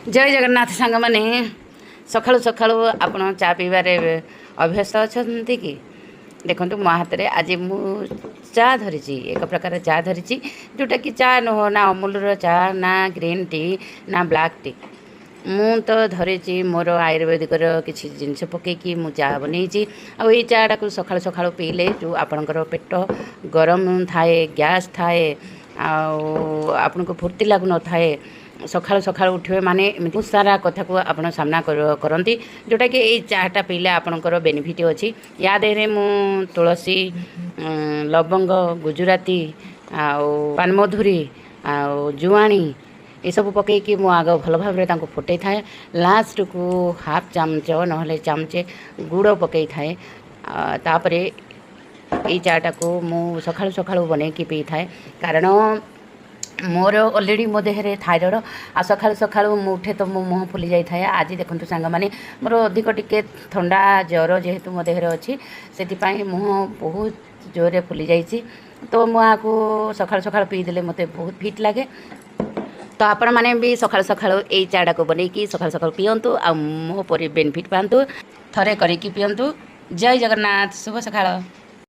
ଜୟ ଜଗନ୍ନାଥ ସାଙ୍ଗମାନେ। ସକାଳୁ ସକାଳୁ ଆପଣ ଚା ପିଇବାରେ ଅଭ୍ୟସ୍ତ ଅଛନ୍ତି କି? ଦେଖନ୍ତୁ, ମୋ ହାତରେ ଆଜି ମୁଁ ଚା ଧରିଛି, ଏକ ପ୍ରକାର ଚା ଧରିଛି, ଯେଉଁଟାକି ଚା ନୁହଁ, ନା ଅମୁଲର ଚା, ନା ଗ୍ରୀନ୍ ଟି, ନା ବ୍ଲାକ୍ ଟି। ମୁଁ ତ ଧରିଛି ମୋର ଆୟୁର୍ବେଦିକର କିଛି ଜିନିଷ ପକାଇକି ମୁଁ ଚା ବନେଇଛି। ଆଉ ଏଇ ଚାଟାକୁ ସକାଳୁ ସକାଳୁ ପିଇଲେ ଯେଉଁ ଆପଣଙ୍କର ପେଟ ଗରମ ଥାଏ, ଗ୍ୟାସ୍ ଥାଏ, ଆଉ ଆପଣଙ୍କୁ ଫୁର୍ତ୍ତି ଲାଗୁନଥାଏ, ସକାଳୁ ସକାଳୁ ଉଠିବେ ମାନେ ଏମିତି ବହୁତ ସାରା କଥାକୁ ଆପଣ ସାମ୍ନା କରନ୍ତି, ଯେଉଁଟାକି ଏଇ ଚାଟା ପିଇଲେ ଆପଣଙ୍କର ବେନିଫିଟ୍ ଅଛି। ୟା ଦେହରେ ମୁଁ ତୁଳସୀ, ଲବଙ୍ଗ, ଗୁଜୁରାତି ଆଉ ପାନମଧୁରୀ ଆଉ ଜୁଆଣି ଏସବୁ ପକାଇକି ମୁଁ ଆଗ ଭଲ ଭାବରେ ତାଙ୍କୁ ଫୁଟେଇଥାଏ। ଲାଷ୍ଟକୁ ହାଫ୍ ଚାମଚ ନହେଲେ ଚାମଚେ ଗୁଡ଼ ପକାଇଥାଏ। ତାପରେ ଏଇ ଚାଟାକୁ ମୁଁ ସକାଳୁ ସକାଳୁ ବନେଇକି ପିଇଥାଏ, କାରଣ ମୋର ଅଲରେଡ଼ି ମୋ ଦେହରେ ଥାଇରଏଡ଼। ଆଉ ସକାଳୁ ସକାଳୁ ମୁଁ ଉଠେ ତ ମୋ ମୁହଁ ଫୁଲି ଯାଇଥାଏ। ଆଜି ଦେଖନ୍ତୁ ସାଙ୍ଗମାନେ, ମୋର ଅଧିକ ଟିକେ ଥଣ୍ଡା ଜ୍ୱର ଯେହେତୁ ମୋ ଦେହରେ ଅଛି, ସେଥିପାଇଁ ମୁହଁ ବହୁତ ଜୋରରେ ଫୁଲି ଯାଇଛି। ତ ମୁଁ ଆକୁ ସକାଳୁ ସକାଳୁ ପିଇଦେଲେ ମୋତେ ବହୁତ ଫିଟ୍ ଲାଗେ। ତ ଆପଣମାନେ ବି ସକାଳୁ ସକାଳୁ ଏଇ ଚାଟାକୁ ବନେଇକି ସକାଳୁ ସକାଳୁ ପିଅନ୍ତୁ ଆଉ ମୋ ପରି ବେନିଫିଟ୍ ପାଆନ୍ତୁ। ଥରେ କରିକି ପିଅନ୍ତୁ। ଜୟ ଜଗନ୍ନାଥ, ଶୁଭ ସକାଳ।